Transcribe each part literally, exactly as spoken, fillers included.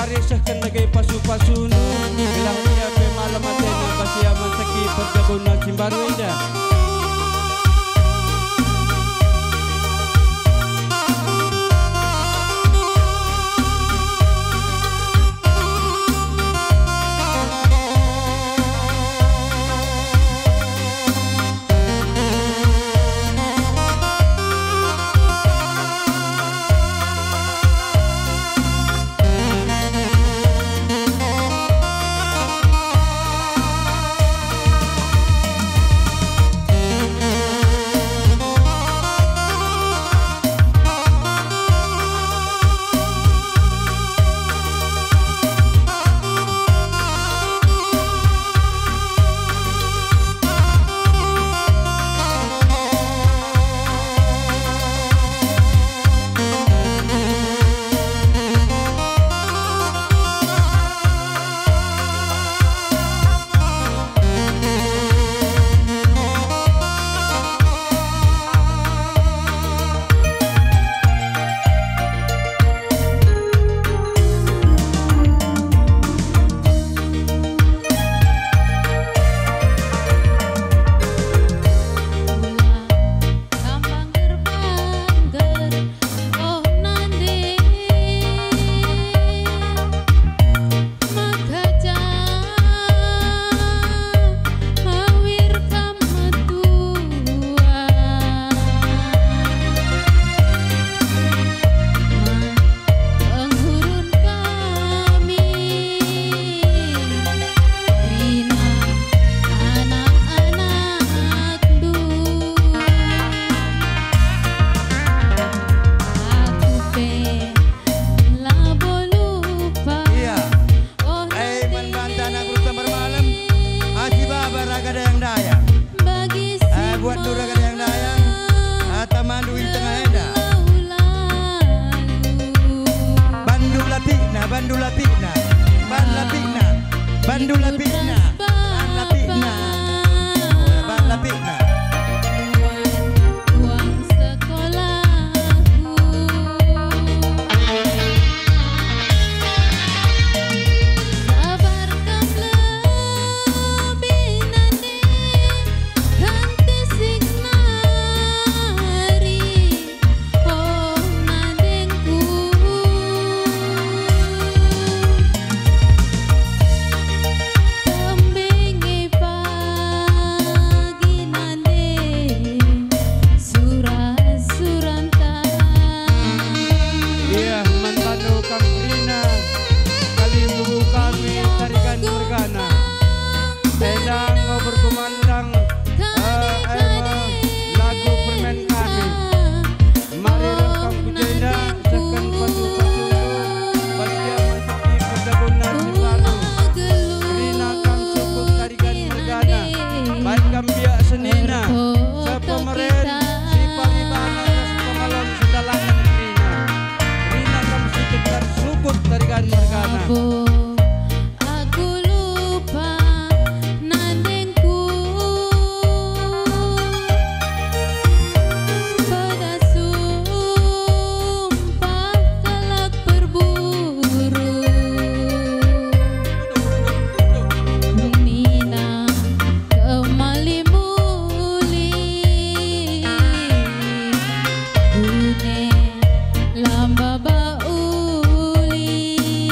Risehken dage pasu-pasundu, gelah ia pe malem atena bas ia manseki perjabunna si mbaru enda. Kambang gerbangger, oh nande, maka ja mawir kam metua. Pengurun kami, kerina anak-anakndu. Aku pe labo lupa. Iya. Oh, eh, man banta anak beruta bermalem, asi baba raga dayang-dayang. Eh, buat dura gadang-dayang, ata mandu i tengah enda. Bandu lapikna, bandu lapikna, ban lapikna, bandu lapikna, ban lapikna, ban lapikna. Uang sekolahku. Sabar kam lebih nande. Kanti signari, oh nandengku. Tembenge pagi nande, sura-suranta. Iya, man bandu kam kerina, kali muhu kami tarigan mergana. Enda enggo berkumandang, eh, eh, lagu permen kami. Mari reh kam ku jenda, sehken pasu-pasu, bas ia manseki perjabunna si baru. Kerina kam sukut tarigan mergana, baik kam biak senina, sepemeren, siparibanen ras pengalon sedalanen kerina. Kerina kam sukut, sukut tarigan mergana. Aku lupa nandengku, pada sumpah kalak perburu. Nina kemali muli, kune lamba ba uli.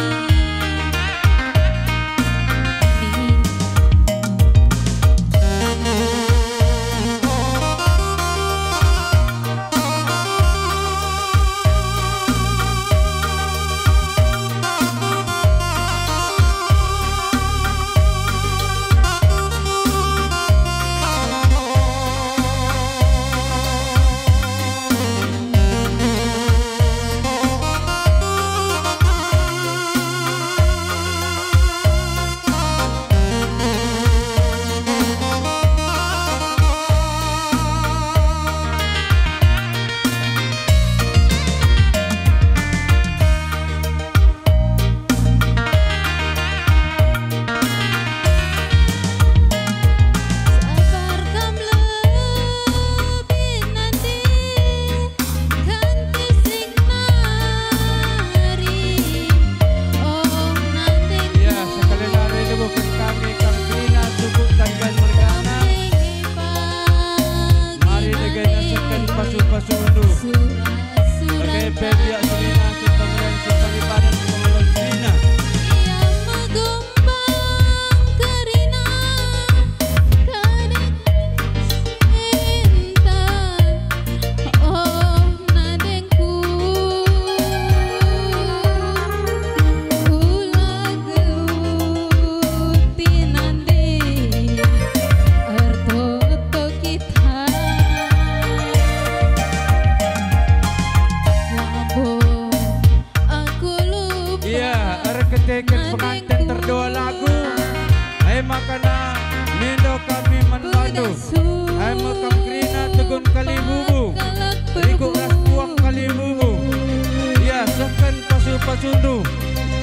Sundu,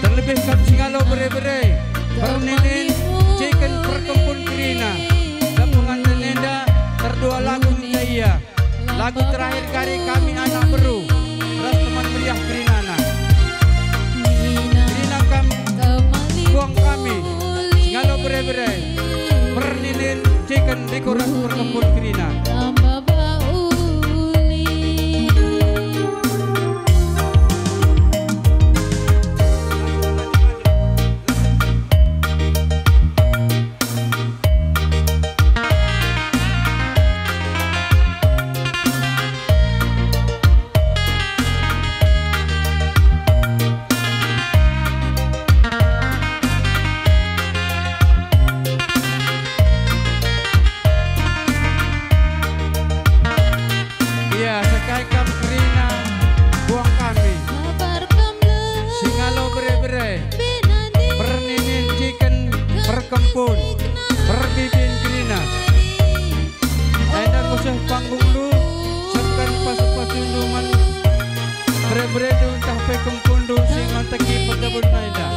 terlebih kam si ngalo bere-bere, perninin, ciken perkempun kerina. Seh penganten enda, terdua lagu ngenca ia. Lagu terakhir kari kami anak beru, ras teman meriah kerinana. Kerina kam, buang kami, si ngalo bere-bere, perninin, ciken, riko ras perkempun kerina. Ia, sekai kam kerina, buang kami. Si ngalo bere-bere, perninin ciken, perkempun, perbibin kerina. Enda ku seh panggungndu, sehken pasu-pasundu man bere-berendu ntah pe kempundu si nganteki perjabunna enda.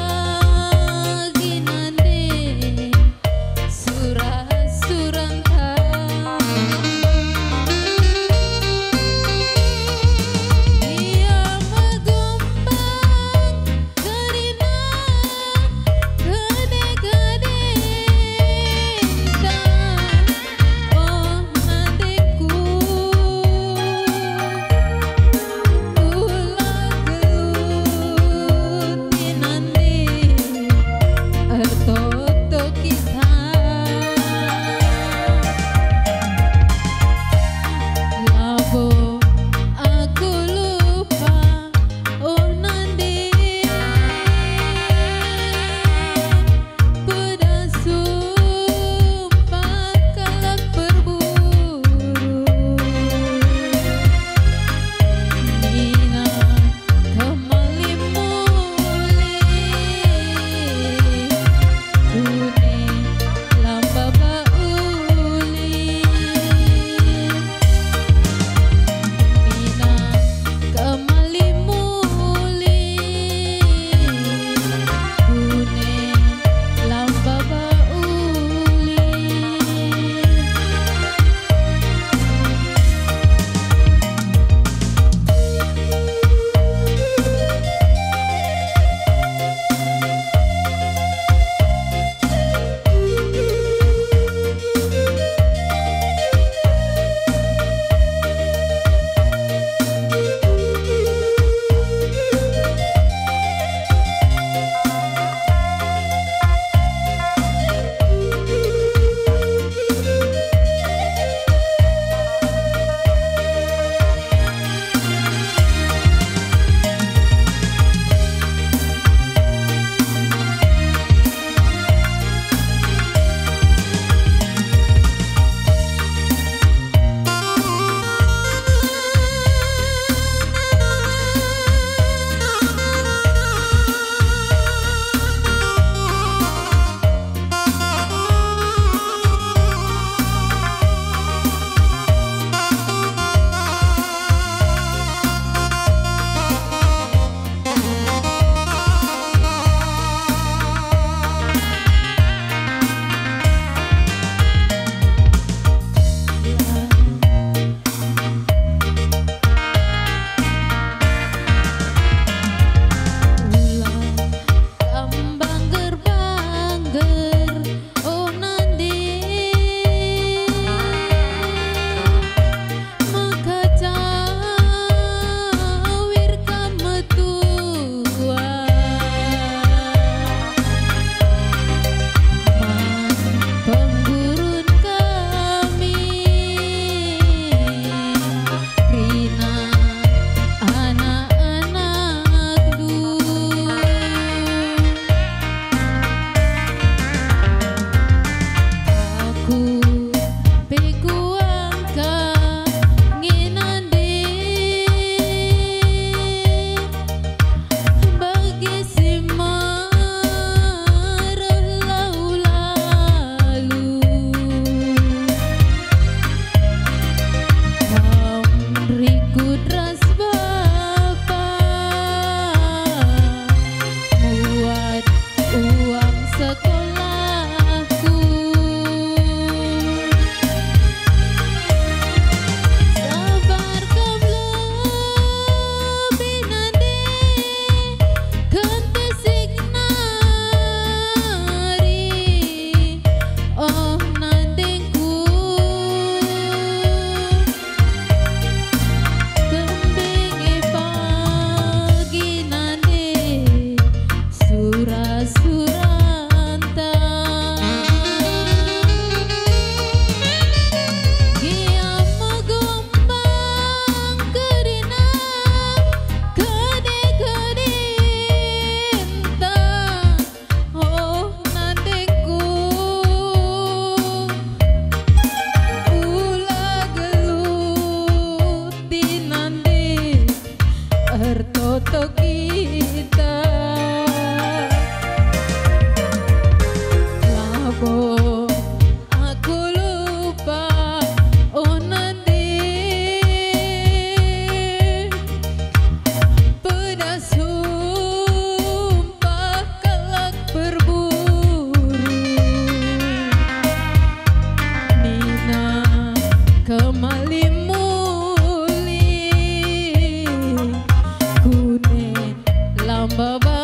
Baba